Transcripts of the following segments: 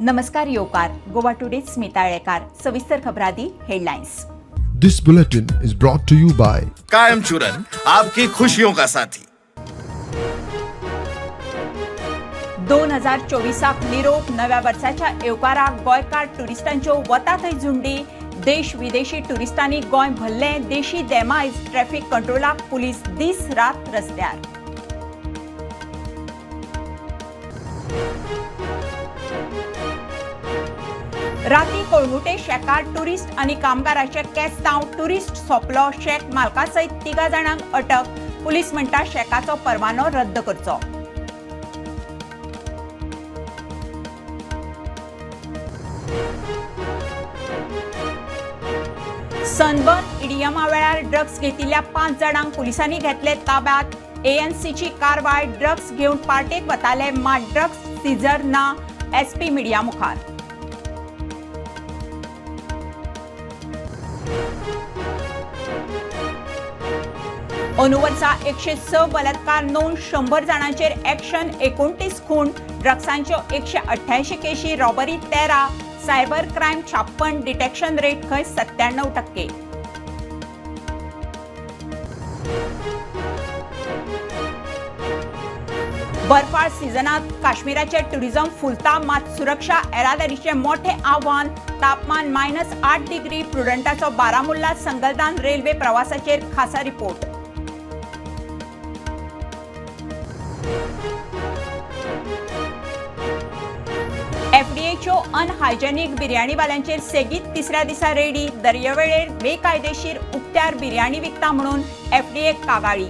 नमस्कार येवकार गोवा टुडे स्मिता आळेकार. सविस्तर खबरादी headlines. This bulletin is brought to you by कायम चूरन, आपकी खुशियों का साथी. 2024 क निरोप. नव्या वर्साच्या येवकाराक गोंयकार ट्युरिस्टांच्यो वता थंय झुंडी. देश विदेशी ट्युरिस्टांनी गोंय भरलें. देशी देमायज. ट्रॅफिक कंट्रोलाक पुलीस दीस रात रस्त्यार. राती कळंगुटे शेकार ट्युरिस्ट आनी कामगाराचे केस्तांव. ट्युरिस्ट सोंपलो. शेक मालका सयत तिगा जाणांक अटक. पुलीस म्हणटा, शेकाचो परवानो रद्द करचो. सनबर्न इडियमा वेळार ड्रग्स घेतिल्ल्या पांच जाणांक पुलिसांनी घेतले ताब्यात. एएनसीची कारवाय. ड्रग्स घेवन पार्टेक वताले, मात ड्रग्स सीझर ना. एसपी मिडिया मुखार. अंदू वर्सा 106 बलात्कार नोंद, 100 जाणांचेर ॲक्शन, 29 खून. ड्रग्सांच्यो 188 केशी, robbery 13, cyber crime 56. Detection rate खंय 97%. बर्फाळ सिजनात काश्मीराचे टुरिझम फुलता, मात सुरक्षा येरादारीचें मोठें आव्हान. तापमान -8 डिग्री. प्रुडंटाचो बारामुल्ला संगलदान रेल्वे प्रवासाचेर खासा रिपोर्ट. एफडीएच्यो अनहायजेनिक बिर्याणीवाल्यांचेर सेगीत तिसऱ्या दिसा रेडी. दर्यावेळेर बेकायदेशीर उक्त्यार बिर्याणी विकता म्हणून एफडीएक कागाळी.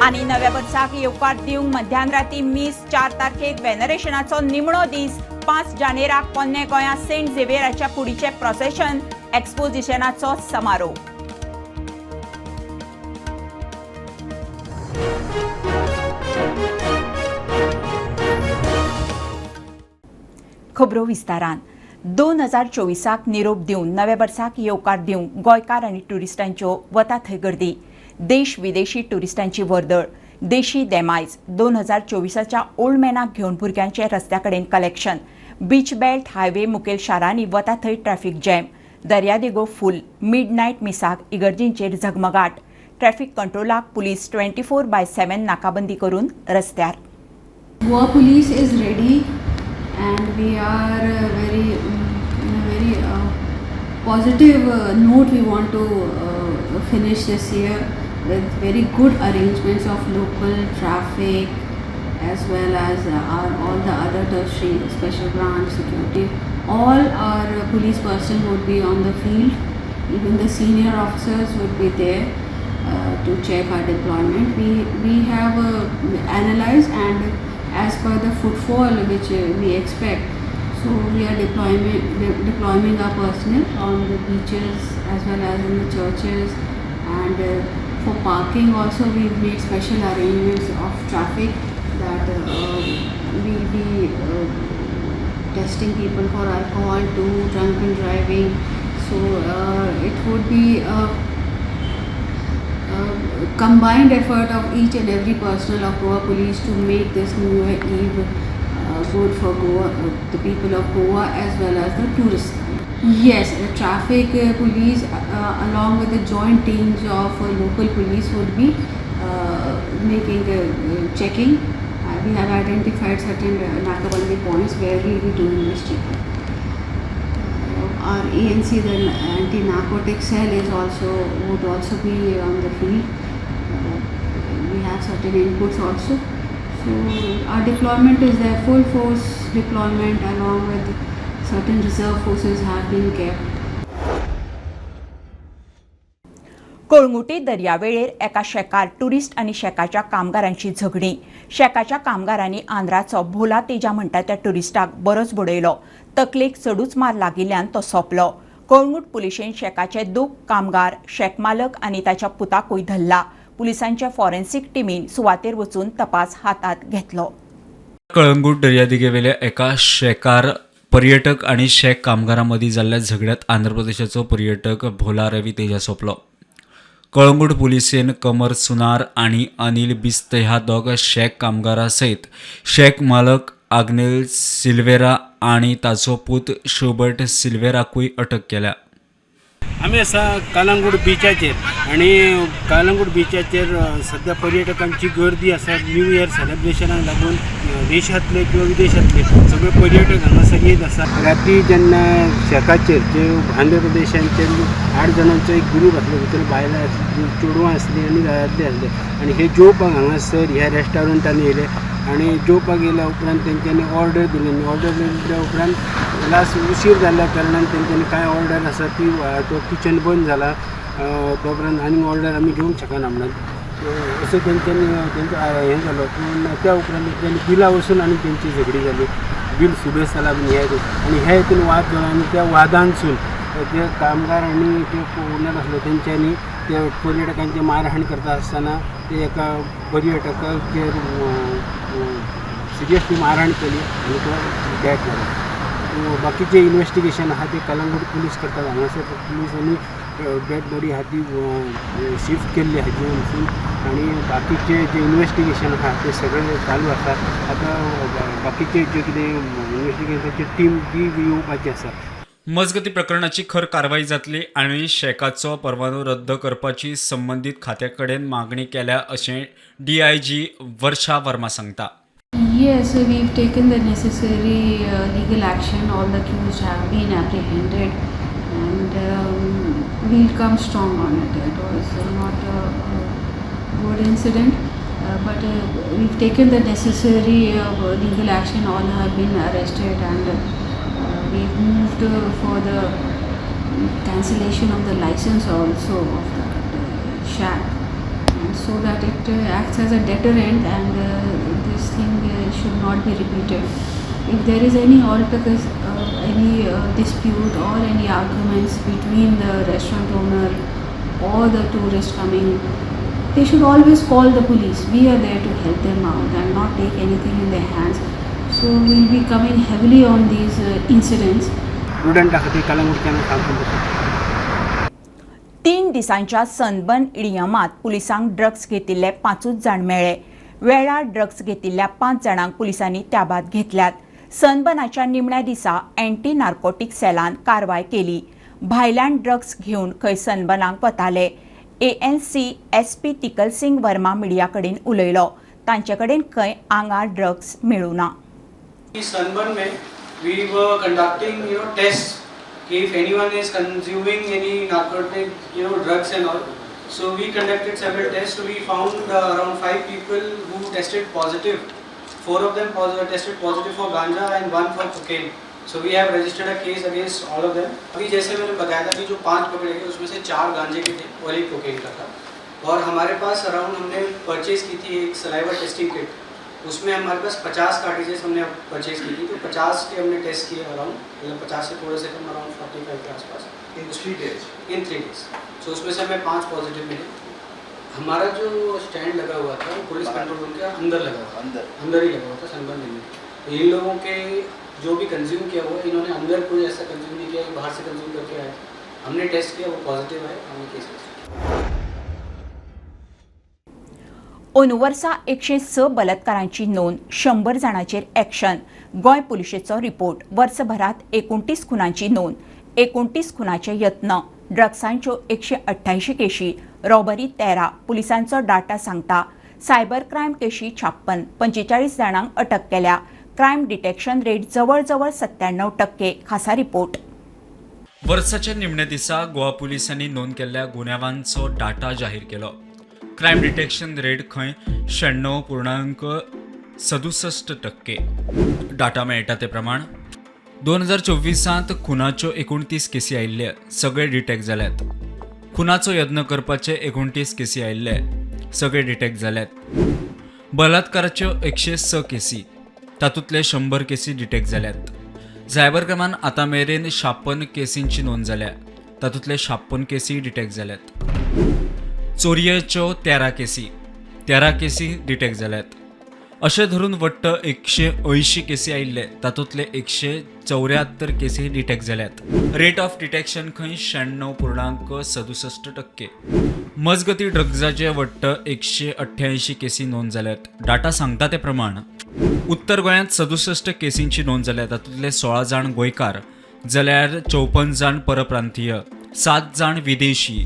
आनी नव्या वर्साक येवकार दिवंक मध्यान राती मीस. 4 तारखेक वेनरेशनाचो निमणो दीस. 5 जानेराक पोन्ने गोंया सेंट झेवियराच्या कुडीचें प्रोसेशन. एक्सपोजिशनाचो समारोप. खबरो विस्तारान. 2024 क निरोप दिवन नव्या वर्साक येवकार दिवंक गोंयकार आनी ट्युरिस्टांच्यो वता थंय गर्दी. देश विदेशी ट्युरिस्टांची वर्दळ. देशी देमायज. 2024 च्या ओल्ड मॅनाक घेवन भुरग्यांचे रस्त्या कडेन कलेक्शन. बीच बेल्ट, हायवे, मुखेल शारांनी वता थंय ट्रॅफिक जॅम. दर्यादेगो फूल. मिड नायट मिसाक इगर्जींचेर झगमगाट. ट्रॅफिक कंट्रोलाक पुलीस 24/7 नाकाबंदी करून रस्त्यार. Goa Police is ready and we are very in a very positive note. We want to finish this year with very good arrangements of local traffic as well as our all the other tertiary, special branch, security. All our police personnel would be on the field. Even the senior officers would be there to check our deployment. We have analyzed and as per the footfall which we expect, so we are deploying our personnel on the beaches as well as in the churches, and for parking also we've made special arrangements of traffic that we'll be testing people for alcohol too, drunken driving. So it would be a combined effort of each and every personnel of Goa Police to make this New Year Eve good for Goa, the people of Goa as well as the tourists. Yes, traffic police along with the joint teams of local police would be making checking. We have identified certain Nakabandi points where we will be doing this checking. Our ANC, the anti-narcotic cell, is also would also be on the field. We have certain inputs also. So our deployment is there, full force deployment along with certain reserve forces have been kept. Calangute दर्यावेळेर एका शेकार tourist आनी शेकाच्या कामगारांची झगडीं. शेकाच्या कामगारांनी आंध्राचो भोला तेजा म्हणटा त्या ट्युरिस्टाक बरोच बडयलो. तकलेक चडूच मार लागिल्ल्यान तो सोंपलो. कळंगूट पुलिशेन शेकाचे दोग कामगार, शेक मालक आनी ताच्या पुताकूय धरला. पुलिसांच्या फॉरेन्सिक टिमीन सुवातेर वचून तपास हातांत घेतलो. कळंगूट दर्यादिगेवेल्या एका शेकार पर्यटक आणि शेक कामगारां मदीं जाल्ल्या झगड्यांत आंध्र प्रदेशाचो पर्यटक भोला रवी तेजा सोंपलो. कळंगूट पुलिसेन कमर सुनार आनी अनिल बिस्त ह्या दोग शॅक कामगारा सयत शॅक मालक आग्नेल सिल्वेरा आनी ताचो पूत शोबर्ट सिल्वेराकूय अटक केल्या. आमी आसा कालांगूट बिचाचेर आनी कालांगूट बिचाचेर सद्या पर्यटकांची गर्दी आसा. न्यू इयर सेलिब्रेशनाक लागून देशांतले किंवा विदेशांतले सगळे पर्यटक हांगासर येत आसा. राती जेन्ना शेकाचेर जे आंध्र प्रदेशांचे 8 जाणांचो एक ग्रूप आसलो, भितर बायलां आसलीं, चेडवां आसलीं आनी दादले आसले आनी हे जेवपाक हांगासर ह्या रेस्टॉरंटान येयले आनी जेवपाक येयल्या उपरांत तेंच्यांनी ऑर्डर दिली आनी ऑर्डर दिल्या उपरांत लास्ट उशीर जाल्ल्या कारणान तेंच्यांनी कांय ऑर्डर आसा ती तो किचन बंद जाला, त्या उपरांत आनी ऑर्डर आमी घेवंक शकना म्हणून असो तेंच्यांनी तेंचो हें जालो. पूण त्या उपरांत तेंच्यांनी बिलां वचून आनी तेंची झगडी जाली. बील सुबेज जाला बीन हे आनी हे हितून वाद जालो आनी त्या वादानसून ते कामगार आनी ते ओनर आसले तेंच्यांनी ते पर्यटकांचे मारहाण करता आसतना ते एका पर्यटकाचेर सिरियसली मारहाण केली आनी तो डॅथ जालो. बाकीचें इन्वेस्टिगेशन आहा ते कलंगूट पुलीस करतात. हांगासर पुलिसांनी डेड बॉडी आहा ती शिफ्ट केल्ली आहा जीएमसीन आनी बाकीचे जे इन्वेस्टिगेशन आहा ते सगळे चालू आसा. आतां बाकीचे जे कितें इन्वेस्टिगेशनाची टीम ती येवपाची आसा. मजगती प्रकरणाची खर कारवाई जातली आनी शॅकाचो परवानो रद्द करपाची संबंदीत खात्या कडेन मागणी केल्या अशें डीआयजी वर्षा वर्मा सांगता. Yes, we've taken the necessary legal action. All the accused have been apprehended, and we'll come strong on it. It was not a good incident, but we've taken the necessary legal action. All have been arrested, and we've moved for the cancellation of the license also of that shack, and so that it acts as a deterrent and this thing should not be repeated. If there is any any dispute or any arguments between the restaurant owner or the tourist coming, they should always call the police. We are there to help them out and not take anything in their hands. So we'll be coming heavily on these incidents. Prudent आसा ती कलंगूटच्यान सामकें बसून. 3 दिसांच्या sunburn इडियमांत पुलिसांक drugs घेतिल्ले 5 जाण मेळ्ळे. वेळार ड्रग्स घेतिल्ल्या 5 जाणांक पुलिसांनी ताब्यांत घेतल्यात. सनबर्नाच्या निमण्या दिसा अँटी नार्कोटीक सेलान कारवाय केली. भायल्यान ड्रग्स घेवन खंय सनबर्नाक वताले. एएनसी एसपी तिकलसिंग वर्मा मिडिया कडेन उलयलो. तांचे कडेन खंय आंगार ड्रग्स मेळूं ना. सनबर्न में we were conducting tests if anyone is consuming any narcotic drugs and all. So we conducted several tests. We found around 5 people who tested positive. 4 of them tested positive for ganja and 1 for cocaine. So we have registered a case against all of them. अभी जैसे मैंने बताया था कि जो 5 पकड़े गए उसमें से 4 गांजे के थे और 1 कोकेन का था. और हमारे पास अराउंड हमने परचेज़ की थी एक सलाइवा टेस्टिंग किट, उसमें हमारे पास 50 कार्ट्रिजेस हमने परचेज़ की थी. तो 50 के हमने टेस्ट किए अराउंड, मतलब 50 से थोड़े से कम, अराउंड 45 के आसपास in 3 days. In 3 days. So उसमें से हमें 5 पॉजिटिव मिले. हमारा जो स्टैंड लगा हुआ था वो पुलिस कंट्रोल रूम के अंदर लगा हुआ था, अंदर ही लगा हुआ था सनबर्न में. तो इन लोगों के जो भी कंज्यूम किया हुआ, इन्होंने अंदर कोई ऐसा कंज्यूम नहीं किया, बाहर से कंज्यूम करके आए. हमने टेस्ट किया, वो पॉजिटिव आए, हमने केस रजिस्टर. अंदू वर्सा 106 बलात्कारांची नोंद, 100 जाणांचेर एक्शन. गोंय पुलिशेचो रिपोर्ट. वर्सभरात 29 खुनांची नोंद, 29 खुनाचे यत्न, ड्रग्सांच्यो 188 केशी, रॉबरी 13. पुलिसांचो डाटा सांगता. सायबर क्रायम केशी 56, 45 जाणांक अटक केल्या. क्रायम डिटेक्शन रेट जवळजवळ 97%. खासा रिपोर्ट. वर्साच्या निमण्या दिसा गोवा पुलिसांनी नोंद केल्ल्या गुन्यांवांचो डाटा जाहीर केलो. क्रायम डिटेक्शन रेट खंय 96.67%. डाटा मेळटा ते प्रमाण 2024 खुनाच्यो 29 केसी आयिल्ले, सगळे डिटेक्ट जाल्यात. खुनाचो यत्न करपाचे 29 केसी आयिल्ले, सगळे डिटेक्ट जाल्यात. बलात्काराच्यो 106 केसी, तातूंतले 100 केसी डिटेक्ट जाल्यात. सायबर क्रायमान आतां मेरेन 56 केसींची नोंद जाल्या, तातूंतले 56 केसी डिटेक्ट जाल्यात. चोरयेच्यो 13 केसी, 13 केसी डिटेक्ट जाल्यात. अशें धरून वट्ट 180 केसी आयिल्ले, तातूंतले 174 केसी डिटेक्ट जाल्यात. रेट ऑफ डिटेक्शन खंय 96.67%. मजगती ड्रग्जाचे वट्ट 188 केसी नोंद जाल्यात. डाटा सांगता ते प्रमाण उत्तर गोंयांत 67 केसींची नोंद जाल्या. तातूंतले 16 जाण गोंयकार जाल्यार 54 जाण परप्रांतीय, 7 जाण विदेशी.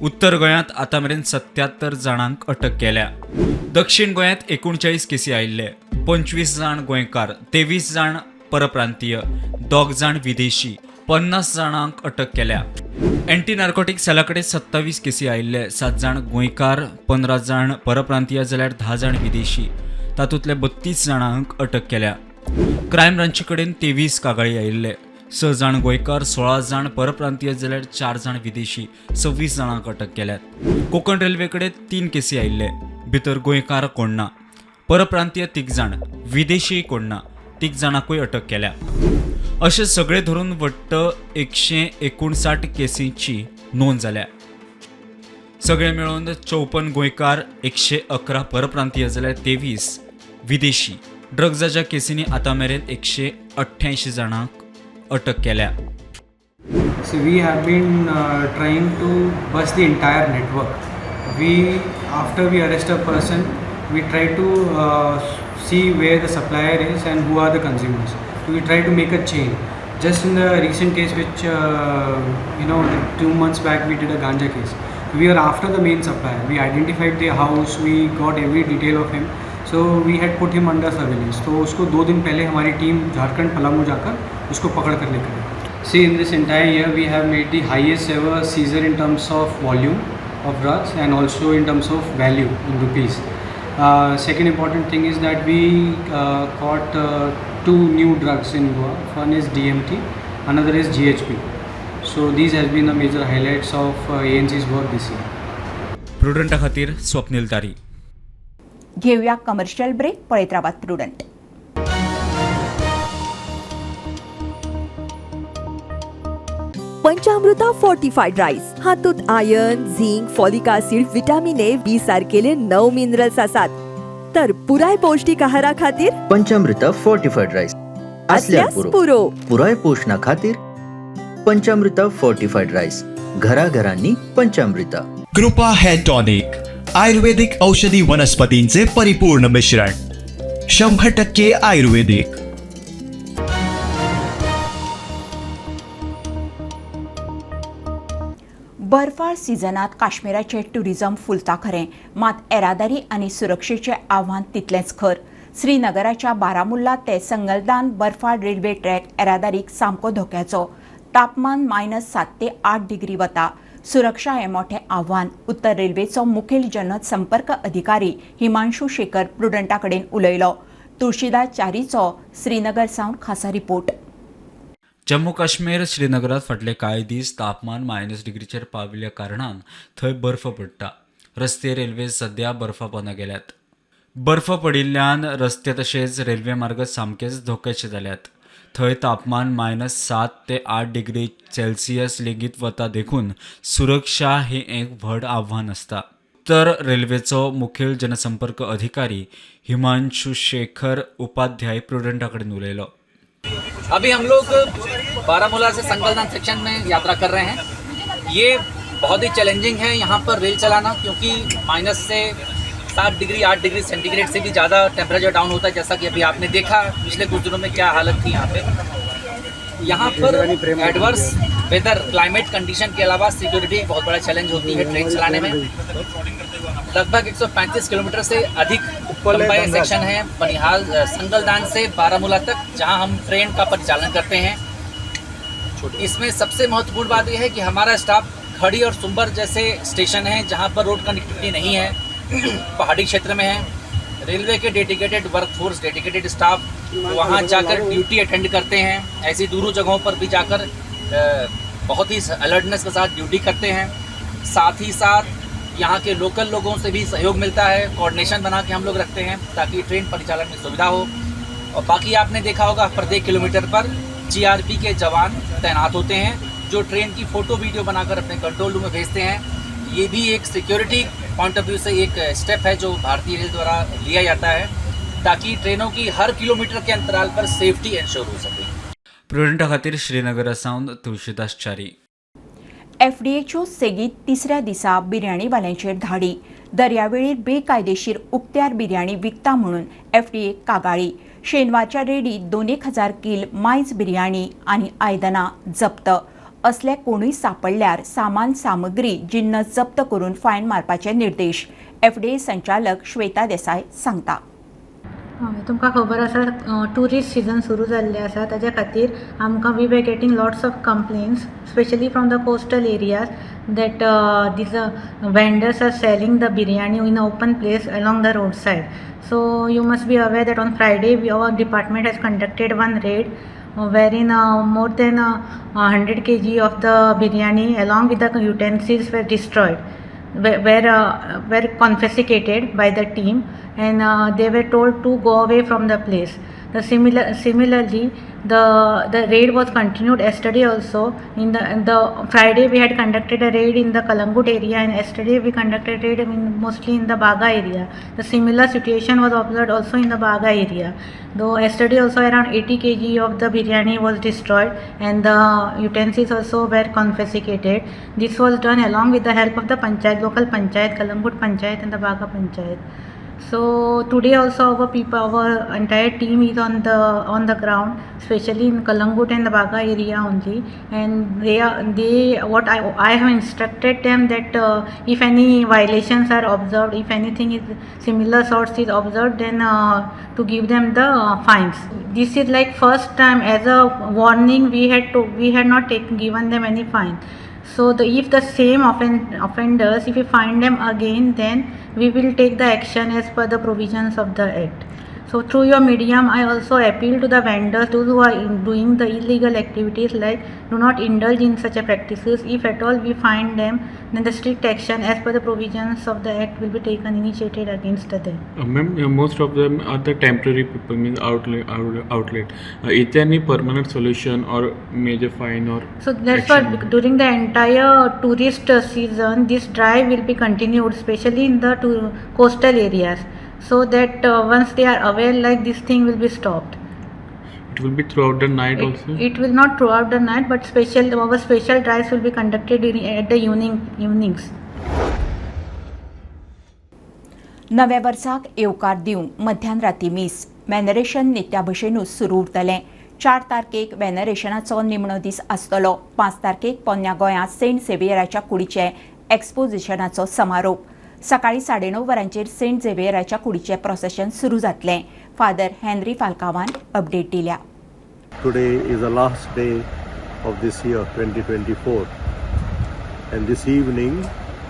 उत्तर गोंयांत आतां मेरेन 77 जाणांक अटक केल्या. दक्षिण गोंयांत 39 केसी आयिल्ले. 25 जाण गोंयकार, 23 जाण परप्रांतीय, 2 जाण विदेशी, 50 जाणांक अटक केल्या. एंटी नार्कोटीक सेला कडेन 27 केसी आयिल्ले. 7 जाण गोंयकार, 15 जाण परप्रांतीय जाल्यार 10 जाण विदेशी. तातूंतले 32 जाणांक अटक केल्या. क्रायम ब्रांची कडेन 23 कागाळी आयिल्ले. 6 जाण गोंयकार, 16 जाण परप्रांतीय जाल्यार 4 जाण विदेशी, 26 जाणांक अटक केल्यात. कोंकण रेल्वे कडेन 3 केसी आयिल्ले. भितर गोंयकार कोण ना, परप्रांतीय 3 जाण, विदेशी कोण ना, 3 जाणांकूय अटक केल्या. अशें सगळे धरून वट्ट 159 केसींची नोंद जाल्या. सगळे मेळून 54 गोंयकार, 111 परप्रांतीय जाल्यार 23 विदेशी. ड्रग्जाच्या केसींनी आतां मेरेन 188 जाणांक अटक केल्या. So we have been trying to bust the entire network. We, after we arrest a person, we try to see where the supplier is and who are the consumers. So we try to make a chain. Just in the recent case, which 2 months back we did a ganja case. We are after the main supplier. We identified the house. We got every detail of him. So we had put him under surveillance. तो उसको 2 दिन पहले हमारी team Jharkhand Palamu जाकर उसको पकड़ कर लेकर आई. See, in this entire year we have made the highest ever seizure in terms of volume of drugs and also in terms of value in rupees. Second important thing is that we caught 2 new drugs in Goa. One is DMT, another is GHB. So these has been the major highlights of ANC's work this year. प्रुडंटा खातीर स्वप्नील तारी. घेऊया commercial break. पळयत रावात Prudent. पंचामृता fortified rice हातूंत iron, zinc, folic acid, vitamin A, B सारकेले 9 minerals आसात. तर पुराय पौष्टिक आहारा खातीर पंचामृता फोर्टिफाईड राईस असल्यास पुरो. पुरो. पुराय पोषणा खातीर पंचामृता फोर्टिफाईड राईस, घराघरांनी पंचामृता. कृपा हेअर टॉनिक, आयुर्वेदिक औषधी वनस्पतींचे परिपूर्ण मिश्रण, 100% आयुर्वेदिक. बर्फाळ सिजनात काश्मीराचें ट्युरिजम फुलता खरें, मात येरादारी आनी सुरक्षेचें आव्हान तितलेंच खर. श्रीनगराच्या बारामुल्ला ते संगलदान बर्फाळ रेल्वे ट्रॅक येरादारीक सामको धोक्याचो. तापमान -7 ते 8 डिग्री वता. सुरक्षा हें मोठें आव्हान. उत्तर रेल्वेचो मुखेल जनसंपर्क अधिकारी हिमांशू शेखर प्रुडंटा कडेन उलयलो. तुळशीदास च्यारीचो श्रीनगर सावन खासा रिपोर्ट. जम्मू काश्मीर श्रीनगरात फाटले कांय दीस तापमान मायनस डिग्रीचेर पाविल्ल्या कारणान थंय बर्फ पडटा. रस्ते रेल्वे सध्या बर्फा पोंदा गेल्यात. बर्फ पडिल्ल्यान रस्ते तशेंच रेल्वे मार्ग सामकेच धोक्याचे जाल्यात. थंय तापमान -7 ते 8 डिग्री सेल्सियस लेगीत वता, देखून सुरक्षा हें एक व्हड आव्हान आसता. उत्तर रेल्वेचो मुखेल जनसंपर्क अधिकारी हिमांशू शेखर उपाध्याय प्रुडंटा कडेन उलयलो. अभी हम लोग बारामूला से संगलदान सेक्शन में यात्रा कर रहे हैं. ये बहुत ही चैलेंजिंग है यहाँ पर रेल चलाना, क्योंकि -7 डिग्री 8 डिग्री सेंटीग्रेड से भी ज़्यादा टेम्परेचर डाउन होता है, जैसा कि अभी आपने देखा पिछले कुछ दिनों में क्या हालत थी यहाँ पे. यहाँ पर एडवर्स वेदर क्लाइमेट कंडीशन के अलावा सिक्योरिटी एक बहुत बड़ा चैलेंज होती है ट्रेन चलाने में. लगभग 135 किलोमीटर से अधिक लंबा ये सेक्शन है बनिहाल संगलदान से बारामूला तक, जहां हम ट्रेन का परिचालन करते हैं. इसमें सबसे महत्वपूर्ण बात यह है कि हमारा स्टाफ खड़ी और सुंबर जैसे स्टेशन हैं जहां पर रोड कनेक्टिविटी नहीं है, पहाड़ी क्षेत्र में है. रेलवे के dedicated workforce, dedicated staff वहां जाकर ड्यूटी अटेंड करते हैं. ऐसी दूर जगहों पर भी जाकर बहुत ही अलर्टनेस के साथ ड्यूटी करते हैं. साथ ही साथ यहाँ के लोकल लोगों से भी सहयोग मिलता है, कोऑर्डिनेशन बना के हम लोग रखते हैं ताकि ट्रेन परिचालन में सुविधा हो. और बाकी आपने देखा होगा प्रत्येक किलोमीटर पर जीआरपी के जवान तैनात होते हैं, जो ट्रेन की फ़ोटो वीडियो बनाकर अपने कंट्रोल रूम में भेजते हैं. ये भी एक सिक्योरिटी पॉइंट ऑफ व्यू से एक स्टेप है जो भारतीय रेल द्वारा लिया जाता है, ताकि ट्रेनों की हर किलोमीटर के अंतराल पर सेफ्टी इंश्योर हो सके. प्रुडंटा खातीर श्रीनगरा सावन तुळशीदास च्यारी. एफडीएच्यो सेगीत तिसऱ्या दिसा बिर्याणीवाल्यांचेर धाडी. दर्यावेळेर बेकायदेशीर उक्त्यार बिर्याणी विकता म्हणून एफडीए कागाळी. शेनवारच्या रेडीत 2,000 कील मायज बिर्याणी आनी आयदनां जप्त. असले कोणूय सापडल्यार सामान सामग्री जिन्नस जप्त करून फायन मारपाचे निर्देश एफडीए संचालक श्वेता देसाय सांगता. तुमकां खबर आसा, ट्युरिस्ट सिजन सुरू जाल्लें आसा. ताज्या खातीर आमकां we were getting lots of complaints, specially from the coastal areas, that these vendors are selling the biryani in open place along the road side. So you must be aware that on Friday our department has conducted one raid wherein more than 100 kg of the biryani along with the utensils were destroyed, were confiscated by the team, and they were told to go away from the place. The similar similarly the raid was continued yesterday also. In the Friday we had conducted a raid in the Kalangut area, and yesterday we conducted raid mostly in the Baga area. The similar situation was observed also in the Baga area, though yesterday also around 80 kg of the biryani was destroyed and the utensils also were confiscated. This was done along with the help of the panchayat, local panchayat, Kalangut panchayat and the Baga panchayat. So today also our people, our entire team is on the ground, especially in Kalangut and the Baga area only, and they are they what I have instructed them that if any violations are observed, if anything is similar sorts is observed, then to give them the fines. This is like first time as a warning we had not taken given them any fine. So the if the same offenders, if we find them again, then we will take the action as per the provisions of the act. So through your medium, I also appeal to the vendors, those who are doing the illegal activities, like, do not indulge in such a practices. If at all we find them, then the strict action as per the provisions of the act will be taken, initiated against them. Ma'am, most of them are the temporary people, means outlet. Is there any permanent solution or major fine or So that's action? What during the entire tourist season, this drive will be continued, especially in the coastal areas, so that once they are aware, like, this thing will be stopped. It will be throughout the night also? It will not throughout the night, but special our special drives will be conducted during at the evenings. नव्या वर्साक येवकार दिवंक मध्यान राती मीस. Veneration नित्या भशेनूच सुरू उरतलें. 4 तारखेक वेनरेशनाचो निमणो दीस आसतलो. 5 तारखेक पोन्न्या गोंयांत सेंट झेवियराच्या कुडीचे एक्सपोजिशनाचो समारोप. सकाळी 9:30 वरांचेर सेंट झेवियराच्या कुडीचें प्रोसेशन सुरू जातलें. फादर हेनरी फाल्कावान अपडेट दिल्या. Today is the last day of this year 2024, and this evening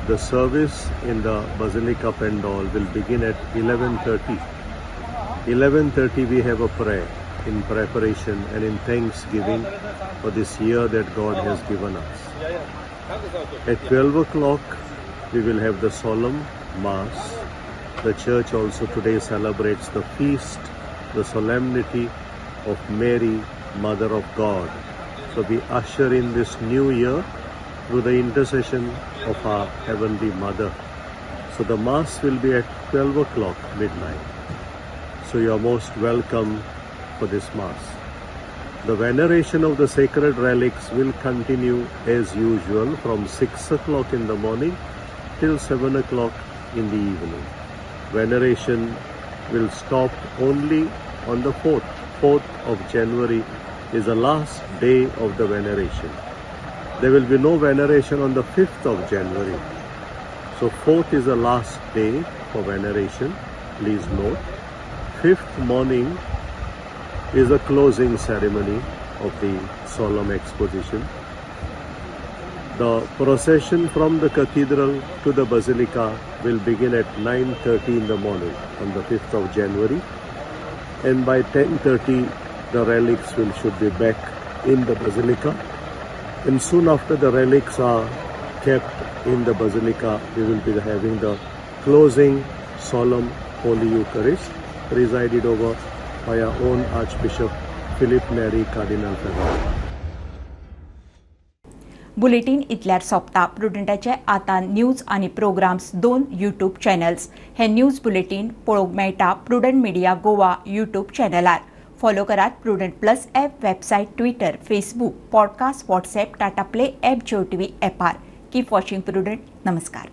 the service in the Basilica Pendol will begin at 11:30. 11:30 we have a prayer in preparation and in thanksgiving for this year that God has given us. At 12 o'clock we will have the solemn mass. The church also today celebrates the feast, the solemnity of Mary, Mother of God. So we usher in this new year through the intercession of our Heavenly Mother. So the Mass will be at 12 o'clock midnight. So you are most welcome for this Mass. The veneration of the sacred relics will continue as usual from 6 o'clock in the morning till 7 o'clock in the evening. Veneration will stop only on the 4th. 4th of January is the last day of the veneration. There will be no veneration on the 5th of January. So 4th is the last day for veneration, please note. 5th morning is a closing ceremony of the solemn exposition. The procession from the cathedral to the basilica will begin at 9:30 in the morning on the 5th of January, and by 10:30 the relics will should be back in the basilica, and soon after the relics are kept in the basilica, we will be having the closing solemn Holy Eucharist presided over by our own Archbishop Philip Neri Cardinal Ferrao. Bulletin इतल्यार सोंपता. प्रुडंटाचे आतां news आनी programmes दोन YouTube channels. हे news bulletin पळोवंक मेळटा Prudent media Goa YouTube चॅनलार. फॉलो करात Prudent plus app, website, Twitter, Facebook, podcast, WhatsApp, Tata Play app, Jio TV ॲपार. Keep watching prudent. नमस्कार.